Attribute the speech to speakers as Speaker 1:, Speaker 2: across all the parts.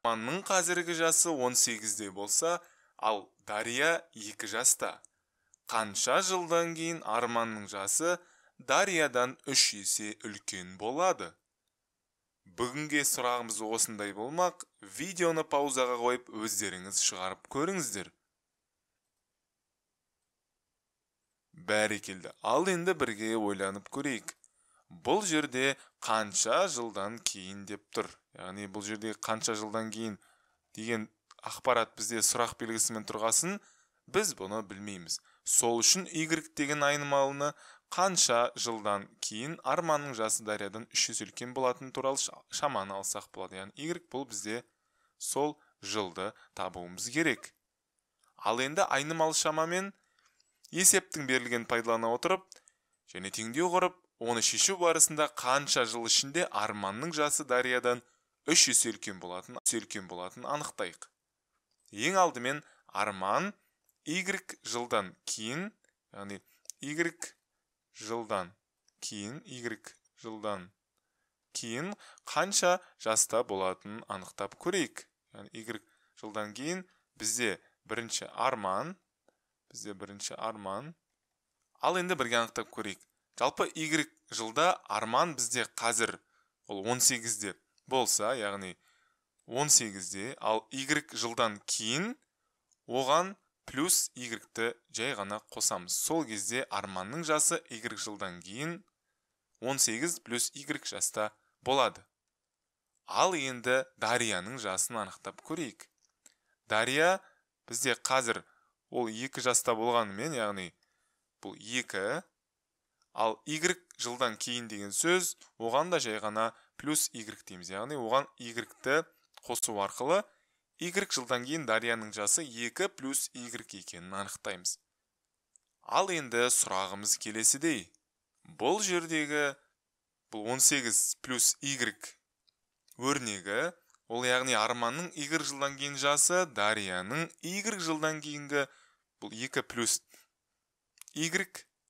Speaker 1: Арманның қазіргі жасы 18-де болса, ал Дария 2 жаста. Қанша жылдан кейін Арманның жасы Дариядан 3 есе үлкен болады? Бүгінге сұрағымыз осындай болмақ. Видеоны паузаға қойып өздеріңіз шығарып көріңіздер. Бәрекелді. Ал енді бірге ойланып көрейік. Бұл жерде қанша жылдан кейін деп тұр. Яғни бұл жерде қанша жылдан кейін деген ақпарат бізде сұрақ белгісімен тұрғасын, біз бұны білмейміз. Сол үшін y деген айнымалыны қанша жылдан кейін Арманның жасы Дариядан 3 есе үлкен болатын туралы шаманы алсақ болады. Яғни y бұл бізде сол жылды табуымыз керек. Ал енді айнымалы шамамен есептің берілген пайдалана отырып және теңдеу құрып, оны шешу барысында қанша жыл ішінде Арманның жасы Дариядан 3 есе үлкен болатын анықтайық. Ең алдымен Арман y жылдан кейін, яғни y жылдан кейін, y жылдан кейін қанша жаста болатынын анықтап көрейік. Яғни y жылдан кейін бізде бірінші Арман. Ал енді бірге анықтап көрейік. Жалпы y жылда Арман бізде қазір ол 18-де болса, яғни 18-де, ал y жылдан кейін оған плюс y-ті жай ғана қосамыз. Сол кезде Арманның жасы y жылдан кейін 18 плюс y жаста болады. Ал енді Дарияның жасын анықтап көрейік. Дария бізде қазір ол 2 жаста болғанымен, яғни бұл 2, ал y жылдан кейін деген сөз оған да жай ғана плюс y дейміз. Яғни оған y-ті қосу арқылы y жылдан кейін Дарияның жасы 2 плюс y екенін анықтаймыз. Ал енді сұрағымыз келесідей. Бұл жердегі бұл 18 плюс y өрнегі, ол яғни Арманның y жылдан кейін жасы, Дарияның y жылдан кейінгі бұл 2 плюс y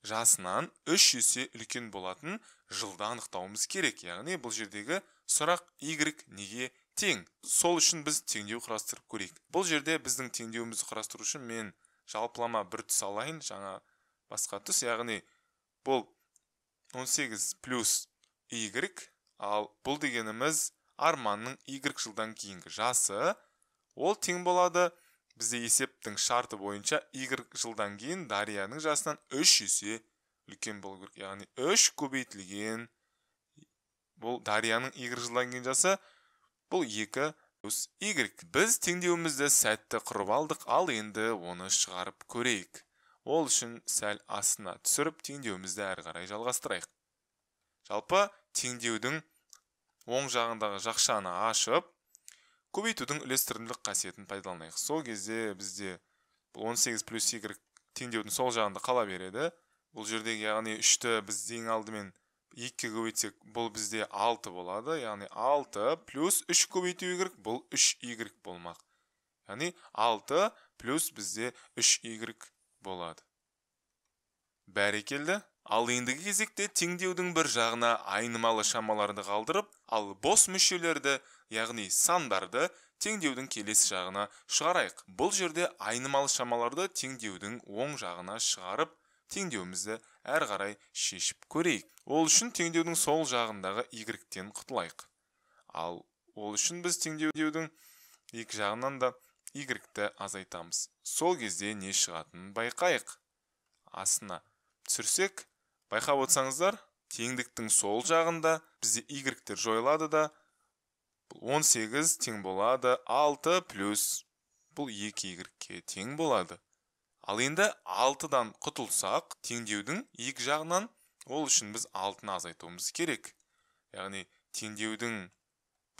Speaker 1: жасынан 3 есе үлкен болатын жылды анықтауымыз керек. Яғни бұл жердегі сұрақ y неге тең? Сол үшін біз теңдеу құрастырып көрейік. Бұл жерде біздің теңдеуімізді құрастыру үшін мен жалпылама бір түс алайын, жаңа басқа түс, яғни бұл 18 плюс y, ал бұл дегеніміз Арманның y жылдан кейінгі жасы, ол тең болады. Бізде есептің шарты бойынша y жылдан кейін Дарияның жасынан 3 есе үлкен болу керек. Яғни 3 көбейтілген бұл Дарияның y жылдан кейін жасы, бұл 2 плюс y. Біз теңдеуімізді сәтті құрып алдық, ал енді оны шығарып көрейік. Ол үшін сәл астына түсіріп теңдеуімізді әрі қарай жалғастырайық. Жалпы теңдеудің оң жағындағы жақшаны ашып, көбейтудің үлестірімділік қасиетін пайдаланайық. Сол кезде бізде бұл 18 плюс y теңдеудің сол жағында қала береді. Бұл жердегі яғни 3-ті біз ең алдымен 2-ге көбейтсек, бұл бізде 6 болады. Яғни 6 плюс 3 көбейту y, бұл 3y болмақ. Яғни 6 плюс бізде 3y болады. Бәрекелді. Ал ендігі кезекте теңдеудің бір жағына айнымалы шамаларды қалдырып, ал бос мүшелерді, яғни сандарды теңдеудің келесі жағына шығарайық. Бұл жерде айнымалы шамаларды теңдеудің оң жағына шығарып, теңдеуімізді әрі қарай шешіп көрейік. Ол үшін теңдеудің сол жағындағы y-тен құтылайық. Ал ол үшін біз теңдеудің екі жағынан да y-ті азайтамыз. Сол кезде не шығатынын байқайық. Астына түсірсек, байқап отырсаңыздар, теңдіктің сол жағында бізде y-тер жойылады да, 18 тең болады 6 плюс бұл 2y-ке тең болады. Ал енді 6-дан құтылсақ, теңдеудің екі жағынан, ол үшін біз 6-ны азайтуымыз керек. Яғни теңдеудің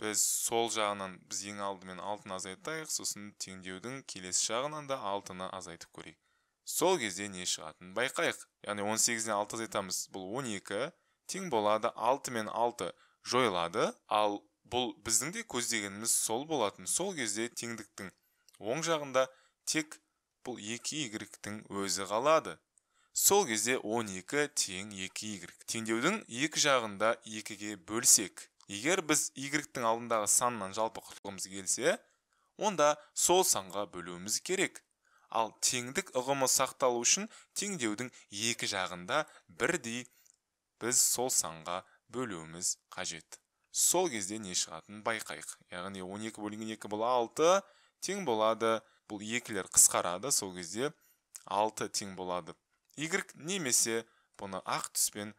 Speaker 1: біз сол жағынан біз ең алдымен 6-ны азайтайық, сосын теңдеудің келесі жағынан да 6-ны азайтып көрейік. Сол кезде не шығатынын байқайық. Яғни 18-ден 6 азайтамыз, бұл 12 тең болады, 6 мен 6 жойылады. Ал бұл біздің де көздегеніміз сол болатын. Сол кезде теңдіктің оң жағында тек бұл 2y-тің өзі қалады. Сол кезде 12 тең 2y. Теңдеудің екі жағында 2-ге бөлсек, Егер біз y-тің алдындағы саннан жалпы құтылғымыз келсе, онда сол санға бөлуіміз керек. Ал теңдік ұғымы сақталу үшін теңдеудің екі жағында бірдей біз сол санға бөлуіміз қажет. Сол кезде не шығатынын байқайық. Яғни 12 бөлінген 2 бұл 6 тең болады. Бұл екілер қысқарады, сол кезде 6 тең болады. Y немесе бұны ақ түспен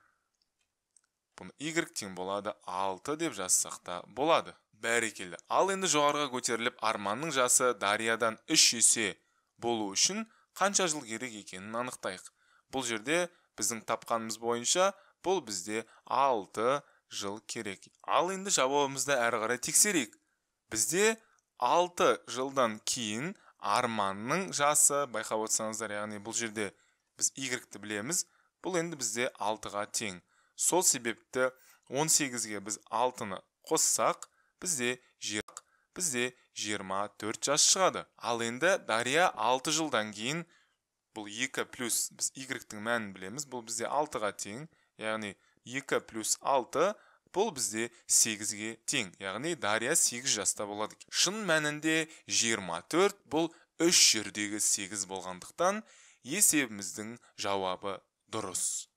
Speaker 1: бұны y тең болады 6 деп жазсақ та болады. Бәрекелді. Ал енді жоғарыға көтеріліп Арманның жасы Дариядан 3 есе болу үшін қанша жыл керек екенін анықтайық. Бұл жерде біздің тапқанымыз бойынша бұл бізде 6 жыл керек. Ал енді жауабымызды әрі қарай тексерейік. Бізде 6 жылдан кейін Арманның жасы, байқап отырсаңыздар, яғни бұл жерде біз y-ті білеміз, бұл енді бізде 6-ға тең. Сол себепті 18-ге біз 6-ны қоссақ, бізде 24 жас шығады. Ал енді Дария 6 жылдан кейін, бұл 2 плюс біз y-тің мәнін білеміз, бұл бізде 6-ға тең, яғни 2 плюс 6 бұл бізде 8-ге тең, яғни Дария 8 жаста болады. Шын мәнінде 24 бұл 3 жердегі 8 болғандықтан есебіміздің жауабы дұрыс.